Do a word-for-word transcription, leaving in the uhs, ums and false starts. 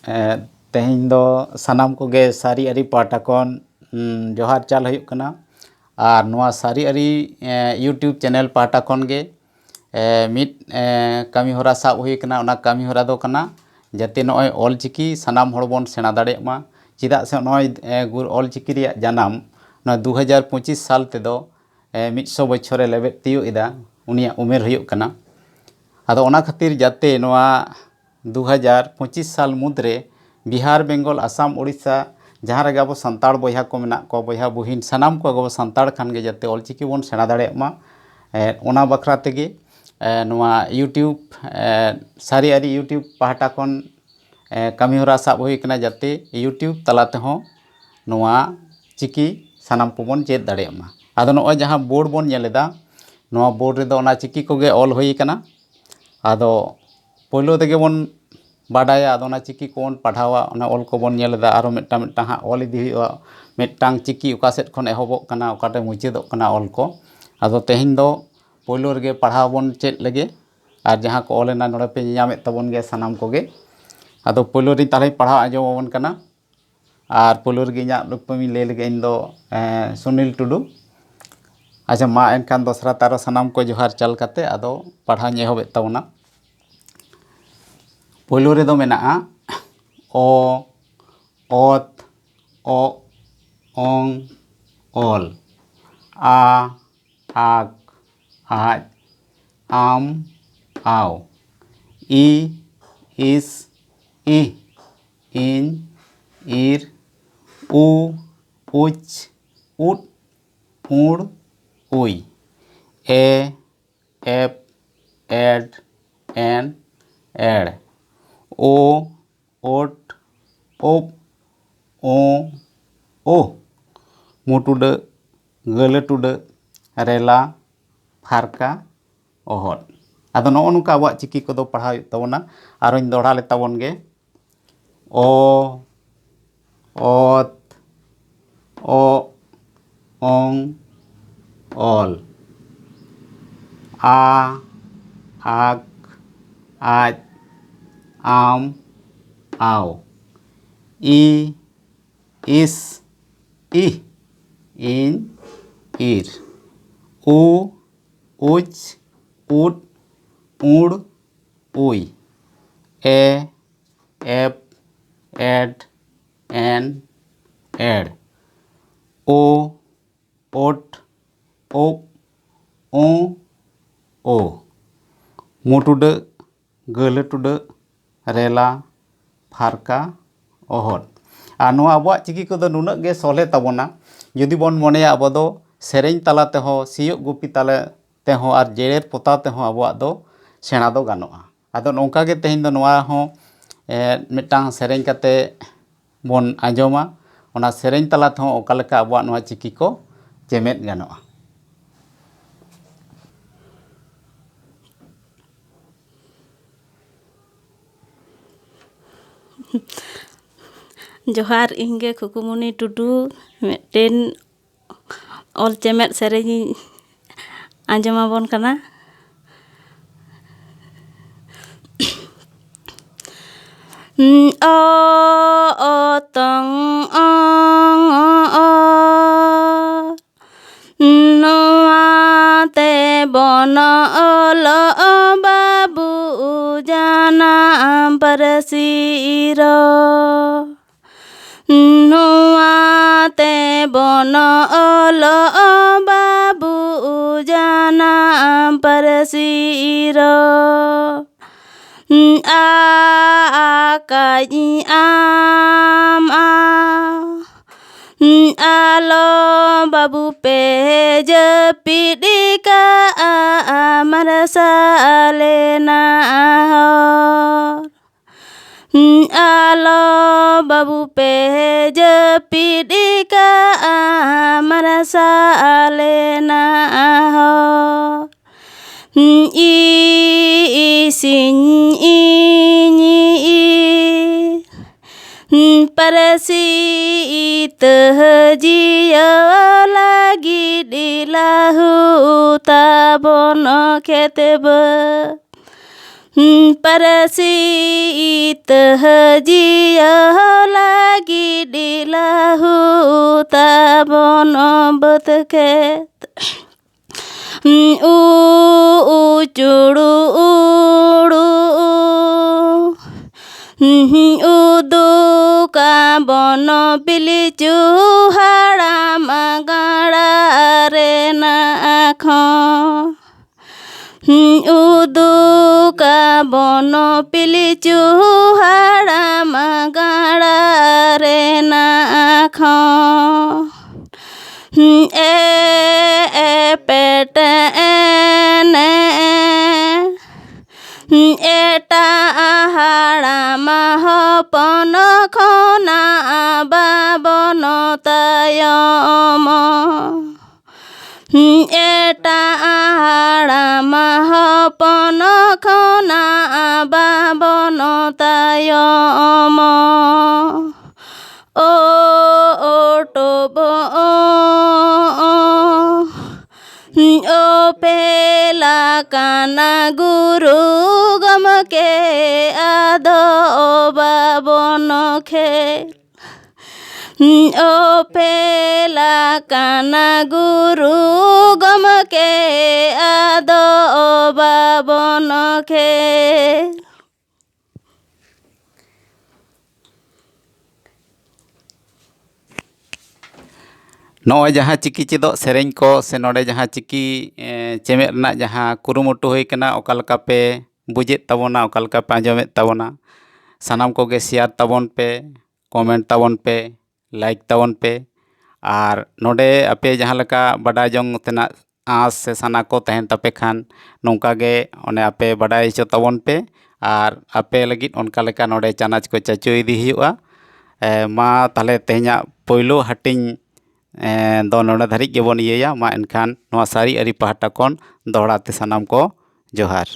ᱮ, ᱛᱮᱦᱮᱧ ᱫᱚ ᱥᱟᱱᱟᱢ ᱠᱚᱜᱮ ᱥᱟᱹᱨᱤ ᱟᱹᱨᱤ ᱯᱟᱦᱴᱟ ᱠᱷᱚᱱ, ᱩᱢ, ᱡᱚᱦᱟᱨ ᱪᱟᱞ ᱦᱩᱭᱩᱜ ᱠᱟᱱᱟ᱾ ᱟᱨ ᱱᱚᱣᱟ ᱥᱟᱹᱨᱤ ᱟᱹᱨᱤ, ᱮ, YouTube ᱪᱮᱱᱮᱞ ᱯᱟᱦᱴᱟ ᱠᱷᱚᱱ ᱜᱮ, ᱮ, ᱢᱤᱫ, ᱮ, ᱠᱟᱹᱢᱤ ᱦᱚᱨᱟ ᱥᱟᱵ ᱦᱩᱭ ᱠᱟᱱᱟ᱾ ᱚᱱᱟ ᱠᱟᱹᱢᱤ ᱦᱚᱨᱟ ᱫᱚ ᱠᱟᱱᱟ ᱡᱟᱛᱮ ᱱᱚᱜᱼᱚᱭ ᱚᱞ ᱪᱤᱠᱤ ᱥᱟᱱᱟᱢ ᱦᱚᱲ ᱵᱚᱱ ᱥᱮᱬᱟ ᱫᱟᱲᱮᱭᱟᱜ ᱢᱟ᱾ ᱪᱮᱫᱟᱜ ᱥᱮ ᱱᱚᱜᱼᱚᱭ, ᱮ, ᱜᱩᱨ-, ᱚᱞ ᱪᱤᱠᱤ ᱨᱮᱭᱟᱜ ᱡᱟᱱᱟᱢ ᱱᱚᱣᱟ ᱫᱩ ᱦᱟᱡᱟᱨ ᱯᱚᱸᱪᱤᱥ ᱥᱟᱞ ᱛᱮᱫᱚ, ᱮ, ᱢᱤᱫ ᱥᱚ ᱵᱚᱪᱷᱚᱨᱮ ᱞᱮᱵᱮᱫ ᱛᱤᱭᱳᱜ ᱮᱫᱟ, ᱩᱱᱤᱭᱟᱜ ᱩᱢᱮᱨ ᱦᱩᱭᱩᱜ ᱠᱟᱱᱟ᱾ ᱟᱫᱚ ᱚᱱᱟ ᱠᱷᱟᱹᱛᱤᱨ ᱡᱟᱛᱮ ᱱᱚᱣᱟ ᱫᱩ ᱦᱟᱡᱟᱨ ᱯᱚᱸᱪᱤᱥ ᱥᱟᱞ ᱢᱩᱫᱽᱨᱮ ᱵᱤᱦᱟᱨ, ᱵᱮᱝᱜᱚᱞ, ᱟᱥᱟᱢ, ᱳᱰᱤᱥᱟ, ᱡᱟᱦᱟᱸ ᱨᱮᱜᱮ ᱟᱵᱚ ᱥᱟᱱᱛᱟᱲ ᱵᱚᱭᱦᱟ ᱠᱚ ᱢᱮᱱᱟᱜ ᱠᱚᱣᱟ, ᱵᱚᱭᱦᱟ ᱵᱩᱦᱤᱱ, ᱥᱟᱱᱟᱢ ᱠᱚ ᱟᱵᱚ ᱥᱟᱱᱛᱟᱲ ᱠᱷᱟᱱ ᱜᱮ ᱡᱟᱛᱮ ᱚᱞᱪᱤᱠᱤ ᱵᱚᱱ ᱥᱮᱬᱟ ᱫᱟᱲᱮᱭᱟᱜ ᱢᱟ, ᱮ, ᱚᱱᱟ ᱵᱟᱠᱷᱨᱟ ᱛᱮᱜᱮ, ᱮ, ᱱᱚᱣᱟ YouTube, ᱮ, ᱥᱟᱹᱨᱤ ᱟᱹᱨᱤ YouTube ᱯᱟᱦᱴᱟ ᱠᱷᱚᱱ, ᱮ, ᱠᱟᱹᱢᱤ ᱦᱚᱨᱟ ᱥᱟᱵ ᱦᱩᱭ ᱠᱟᱱᱟ, ᱡᱟᱛᱮ YouTube ᱛᱟᱞᱟ ᱛᱮᱦᱚᱸ ᱱᱚᱣᱟ ᱪᱤᱠᱤ ᱥᱟᱱᱟᱢ ᱠᱚᱵᱚᱱ ᱪᱮᱫ ᱫᱟᱲᱮᱭᱟᱜ ᱢᱟ᱾ ᱟᱫᱚ ᱱᱚᱜᱼᱚᱭ ᱡᱟᱦᱟᱸ ᱵᱳᱨᱰ ᱵᱚᱱ ᱧᱮᱞ ᱮᱫᱟ, ᱱᱚᱣᱟ ᱵᱳᱨᱰ ᱨᱮᱫᱚ ᱚᱱᱟ ᱪᱤᱠᱤ ᱠᱚᱜᱮ ᱚᱞ ᱦᱩᱭ ᱠᱟᱱᱟ᱾ ᱟᱫᱚ ᱯᱳᱭᱞᱳ ᱛᱮᱜᱮ ᱵᱚᱱ ᱵᱟᱰᱟᱭᱟ, ᱟᱫᱚ ᱚᱱᱟ ᱪᱤᱠᱤ ᱠᱚᱵᱚᱱ ᱯᱟᱲᱦᱟᱣᱟ, ᱚᱱᱟ ᱚᱞ ᱠᱚᱵᱚᱱ ᱧᱮᱞ ᱮᱫᱟ, ᱟᱨᱚ ᱢᱤᱫᱴᱟᱝ ᱢᱤᱫᱴᱟᱝ ᱦᱟᱸᱜ ᱚᱞ ᱤᱫᱤ ᱦᱩᱭᱩᱜᱼᱟ, ᱢᱤᱫᱴᱟᱝ ᱪᱤᱠᱤ ᱚᱠᱟ ᱥᱮᱫ ᱠᱷᱚᱱ ᱮᱦᱚᱵᱚᱜ ᱠᱟᱱᱟ, ᱚᱠᱟᱴᱷᱮᱱ ᱢᱩᱪᱟᱹᱫᱚᱜ ᱠᱟᱱᱟ ᱚᱞ ᱠᱚ᱾ ᱟᱫᱚ ᱛᱮᱦᱮᱧ ᱫᱚ ᱯᱳᱭᱞᱳ ᱨᱮᱜᱮ ᱯᱟᱲᱦᱟᱣ ᱵᱚᱱ ᱪᱮᱫ ᱞᱮᱜᱮ, ᱟᱨ ᱡᱟᱦᱟᱸ ᱠᱚ ᱚᱞ ᱮᱱᱟ ᱱᱚᱰᱮ ᱯᱮ ᱧᱮᱧᱟᱢᱮᱫ ᱛᱟᱵᱚᱱ ᱜᱮᱭᱟ ᱥᱟᱱᱟᱢ ᱠᱚᱜᱮ᱾ ᱟᱫᱚ ᱯᱳᱭᱞᱳ ᱨᱤᱧ ᱛᱟᱦᱚᱞᱮᱧ ᱯᱟᱲᱦᱟᱣ ᱟᱸᱡᱚᱢ ᱟᱵᱚᱱ ᱠᱟᱱᱟ᱾ ᱟᱨ ᱯᱳᱭᱞᱳ ᱨᱮᱜᱮ ᱤᱧᱟᱹᱜ ᱧᱩᱛᱩᱢᱤᱧ ᱞᱟᱹᱭ ᱞᱮᱜᱮ, ᱤᱧ ᱫᱚ, ᱮᱸ, ᱥᱩᱱᱤᱞ ᱴᱩᱰᱩ᱾ ᱟᱪᱪᱷᱟ, ᱢᱟ ᱮᱱᱠᱷᱟᱱ ᱫᱚᱥᱨᱟ ᱛᱮ ᱟᱨᱚ ᱥᱟᱱᱟᱢ ᱠᱚ ᱡᱚᱦᱟᱨ ᱪᱟᱞ ᱠᱟᱛᱮ ᱟᱫᱚ ᱯᱟᱲᱦᱟᱣ ᱤᱧ ᱮᱦᱚᱵᱮᱫ ᱛᱟᱵᱚᱱᱟ᱾ ᱯᱳᱭᱞᱳ ᱨᱮᱫᱚ ᱢᱮᱱᱟᱜᱼᱟ ᱚ, ᱚᱛ, ᱚᱜ, ᱚᱝ, ᱚᱞ, ᱟ, ᱟᱠ, ᱟᱡ, ᱟᱢ, ᱟᱣ, ᱤ, ᱤᱥ, ᱤᱦ, ᱤᱧ, ᱤᱨ, ᱩ, ᱩᱪ, ᱩᱫ, ᱩᱲ, ᱩᱭ, ᱮ, ᱮᱯ, ᱮᱰ, ᱮᱱ, ᱮᱲ, ᱳ, ᱳᱴ, ᱳᱯ, ᱳ, ᱳ, ᱢᱩ ᱴᱩᱰᱟᱹᱜ, ᱜᱟᱹᱞᱟᱹ ᱴᱩᱰᱟᱹᱜ, ᱨᱮᱞᱟ, ᱯᱷᱟᱨᱠᱟ, ᱚᱦᱚᱫ᱾ ᱟᱫᱚ ᱱᱚᱜᱼᱚ ᱱᱚᱝᱠᱟ ᱟᱵᱚᱣᱟᱜ ᱪᱤᱠᱤ ᱠᱚᱫᱚ ᱯᱟᱲᱦᱟᱣ ᱦᱩᱭᱩᱜ ᱛᱟᱵᱚᱱᱟ᱾ ᱟᱨᱚᱧ ᱫᱚᱦᱲᱟ ᱞᱮ ᱛᱟᱵᱚᱱ ᱜᱮ᱾ ᱚ, ᱚᱛ, ᱚᱜ, ᱚᱝ, ᱚᱞ, ᱟ, ᱟᱠ, ᱟᱡ, ᱟᱢ, ᱟᱣ᱾ ᱤ, ᱤᱥ, ᱤᱦ, ᱤᱧ, ᱤᱨ᱾ ᱩ, ᱩᱪ, ᱩᱫ, ᱩᱲ, ᱩᱭ᱾ ᱮ, ᱮᱯ, ᱮᱰ, ᱮᱱ, ᱮᱲ᱾ ᱳ, ᱳᱴ, ᱳᱵ, ᱳ, ᱳ᱾ ᱢᱩ ᱴᱩᱰᱟᱹᱜ, ᱜᱟᱹᱦᱞᱟᱹ ᱴᱩᱰᱟᱹᱜ, ᱨᱮᱞᱟ, ᱯᱷᱟᱨᱠᱟ, ᱚᱦᱚᱫ᱾ ᱟᱨ ᱱᱚᱣᱟ ᱟᱵᱚᱣᱟᱜ ᱪᱤᱠᱤ ᱠᱚᱫᱚ ᱱᱩᱱᱟᱹᱜ ᱜᱮ ᱥᱚᱞᱦᱮ ᱛᱟᱵᱚᱱᱟ, ᱡᱩᱫᱤ ᱵᱚᱱ ᱢᱚᱱᱮᱭᱟ ᱟᱵᱚ ᱫᱚ ᱥᱮᱨᱮᱧ ᱛᱟᱞᱟ ᱛᱮᱦᱚᱸ, ᱥᱤᱭᱳᱜ ᱜᱩᱯᱤ ᱛᱟᱞᱟ ᱛᱮᱦᱚᱸ ᱟᱨ ᱡᱮᱨᱮᱲ ᱯᱚᱛᱟᱣ ᱛᱮᱦᱚᱸ ᱟᱵᱚᱣᱟᱜ ᱫᱚ ᱥᱮᱬᱟ ᱫᱚ ᱜᱟᱱᱚᱜᱼᱟ᱾ ᱟᱫᱚ ᱱᱚᱝᱠᱟ ᱜᱮ ᱛᱮᱦᱮᱧ ᱫᱚ ᱱᱚᱣᱟ ᱦᱚᱸ, ᱮ, ᱢᱤᱫᱴᱟᱝ ᱥᱮᱨᱮᱧ ᱠᱟᱛᱮ ᱵᱚᱱ ᱟᱸᱡᱚᱢᱟ᱾ ᱚᱱᱟ ᱥᱮᱨᱮᱧ ᱛᱟᱞᱟ ᱛᱮᱦᱚᱸ ᱚᱠᱟ ᱞᱮᱠᱟ ᱟᱵᱚᱣᱟᱜ ᱱᱚᱣᱟ ᱪᱤᱠᱤ ᱠᱚ ᱪᱮᱢᱮᱫ ᱜᱟᱱᱚᱜᱼᱟ᱾ ᱡᱚᱦᱟᱨ, ᱤᱧ ᱜᱮ ᱠᱷᱩᱠᱩᱢᱩᱱᱤ ᱴᱩᱰᱩ᱾ ᱢᱤᱫᱴᱮᱱ ᱚᱞ ᱪᱮᱢᱮᱫ ᱥᱮᱨᱮᱧ ᱤᱧ ᱟᱸᱡᱚᱢ ᱟᱵᱚᱱ ᱠᱟᱱᱟ᱾ ᱚ, ᱚᱛᱚᱝ, ᱚᱝ, ᱚ, ᱱᱚᱣᱟ ᱛᱮᱵᱚᱱ ᱚᱞᱚᱜ ᱵᱟᱹᱵᱩ ᱡᱟᱱᱟᱢ ᱯᱟᱹᱨᱥᱤ ᱨᱚᱲ᱾ ᱱᱚᱣᱟ ᱛᱮᱵᱚᱱ ᱚᱞᱚᱜ ᱵᱟᱹᱵᱩ ᱡᱟᱱᱟᱢ ᱯᱟᱹᱨᱥᱤ ᱨᱚᱲ᱾ ᱟ, ᱟ, ᱠᱟᱹᱡ ᱟᱢ, ᱟ᱾ ᱟᱞᱚ ᱵᱟᱹᱵᱩ ᱯᱮ ᱡᱟᱹᱯᱤᱫ ᱠᱟᱜᱼᱟ, ᱢᱟᱨᱥᱟᱞᱮᱱᱟ ᱦᱚᱨ᱾ ᱟᱞᱚ ᱵᱟᱹᱵᱩ ᱯᱮ ᱡᱟᱹᱯᱤᱫ ᱠᱟᱜᱼᱟ, ᱢᱟᱨᱥᱟᱞᱮᱱᱟ ᱦᱚᱨ᱾ ᱤ, ᱤ, ᱥᱤᱧ, ᱤᱧ, ᱤ, ᱯᱟᱹᱨᱥᱤ ᱤᱛᱟᱹ ᱡᱤᱭᱟᱹᱣ ᱞᱟᱹᱜᱤᱫ ᱞᱟᱹᱦᱩ ᱛᱟᱵᱚᱱ ᱠᱷᱮᱛ ᱵᱟᱹᱫᱽ᱾ ᱯᱟᱹᱨᱥᱤ ᱤᱛᱟᱹ ᱡᱤᱭᱟᱹ ᱞᱟᱹᱜᱤᱫ ᱞᱟᱹᱦᱩ ᱛᱟᱵᱚᱱ ᱵᱟᱹᱫᱽ ᱠᱷᱮᱛ᱾ ᱩ ᱩᱪᱩᱲᱩ ᱩᱲᱩ ᱩᱫᱩᱜ ᱟᱵᱚᱱ ᱯᱤᱞᱪᱩ ᱦᱟᱲᱟᱢ ᱜᱟᱲᱟ ᱨᱮᱱᱟᱜ ᱠᱷᱚᱱ᱾ ᱩᱫᱩᱜ ᱟᱵᱚᱱ ᱯᱤᱞᱪᱩ ᱦᱟᱲᱟᱢ ᱜᱟᱲᱟ ᱨᱮᱱᱟᱜ ᱠᱷᱚᱱ᱾ ᱮ ᱮᱯᱮᱴ ᱮᱱᱮ ᱮᱴᱟᱜ ᱦᱟᱲᱟᱢ ᱦᱚᱯᱚᱱ ᱠᱷᱚᱱᱟᱜ ᱵᱟᱵᱚᱱ ᱛᱟᱭᱚᱢ᱾ ᱮᱴᱟᱜ ᱦᱟᱲᱟᱢ ᱦᱚᱯᱚᱱ ᱠᱷᱚᱱᱟᱜ ᱵᱟᱵᱚᱱ ᱛᱟᱭᱚᱢ᱾ ᱳ ᱳᱴᱳᱵ ᱳ, ᱳ, ᱳ, ᱳᱯᱮᱞ ᱟᱠᱟᱱᱟ ᱜᱩᱨᱩ ᱜᱚᱢᱠᱮ, ᱟᱫᱚ ᱵᱟᱵᱚᱱ ᱠᱷᱮᱞ᱾ ᱳᱯᱮᱞ ᱟᱠᱟᱱᱟ ᱜᱩᱨᱩ ᱜᱚᱢᱠᱮ, ᱟᱫᱚ ᱵᱟᱵᱚᱱ ᱠᱷᱮᱞ᱾ ᱱᱚᱜᱼᱚᱭ ᱡᱟᱦᱟᱸ ᱪᱤᱠᱤ ᱪᱮᱫᱚᱜ ᱥᱮᱨᱮᱧ ᱠᱚ ᱥᱮ ᱱᱚᱰᱮ ᱡᱟᱦᱟᱸ ᱪᱤᱠᱤ, ᱮ, ᱪᱮᱢᱮᱫ ᱨᱮᱱᱟᱜ ᱡᱟᱦᱟᱸ ᱠᱩᱨᱩᱢᱩᱴᱩ ᱦᱩᱭ ᱠᱟᱱᱟ, ᱚᱠᱟ ᱞᱮᱠᱟ ᱯᱮ ᱵᱩᱡᱮᱫ ᱛᱟᱵᱚᱱᱟ, ᱚᱠᱟ ᱞᱮᱠᱟ ᱯᱮ ᱟᱸᱡᱚᱢᱮᱫ ᱛᱟᱵᱚᱱᱟ, ᱥᱟᱱᱟᱢ ᱠᱚᱜᱮ share ᱛᱟᱵᱚᱱ ᱯᱮ, comment ᱛᱟᱵᱚᱱ ᱯᱮ, like ᱛᱟᱵᱚᱱ ᱯᱮ᱾ ᱟᱨ ᱱᱚᱰᱮ ᱟᱯᱮ ᱡᱟᱦᱟᱸ ᱞᱮᱠᱟ ᱵᱟᱰᱟᱭ ᱡᱚᱝ ᱛᱮᱱᱟᱜ ᱟᱸᱥ ᱥᱮ ᱥᱟᱱᱟ ᱠᱚ ᱛᱟᱦᱮᱱ ᱛᱟᱯᱮ ᱠᱷᱟᱱ, ᱱᱚᱝᱠᱟ ᱜᱮ ᱚᱱᱮ ᱟᱯᱮ ᱵᱟᱰᱟᱭ ᱦᱚᱪᱚ ᱛᱟᱵᱚᱱ ᱯᱮ᱾ ᱟᱨ ᱟᱯᱮ ᱞᱟᱹᱜᱤᱫ ᱚᱱᱠᱟ ᱞᱮᱠᱟ ᱱᱚᱰᱮ ᱪᱟᱱᱟᱪ ᱠᱚ ᱪᱟᱪᱳ ᱤᱫᱤ ᱦᱩᱭᱩᱜᱼᱟ᱾ ᱮ, ᱢᱟ ᱛᱟᱦᱚᱞᱮ ᱛᱮᱦᱮᱧᱟᱜ ᱯᱳᱭᱞᱳ ᱦᱟᱹᱴᱤᱧ, ᱮ, ᱫᱚ ᱱᱚᱰᱮ ᱫᱷᱟᱹᱨᱤᱡ ᱜᱮᱵᱚᱱ ᱤᱭᱟᱹᱭᱟ᱾ ᱢᱟ ᱮᱱᱠᱷᱟᱱ ᱱᱚᱣᱟ ᱥᱟᱹᱨᱤ ᱟᱹᱨᱤ ᱯᱟᱦᱴᱟ ᱠᱷᱚᱱ ᱫᱚᱦᱲᱟ ᱛᱮ ᱥᱟᱱᱟᱢ ᱠᱚ ᱡᱚᱦᱟᱨ᱾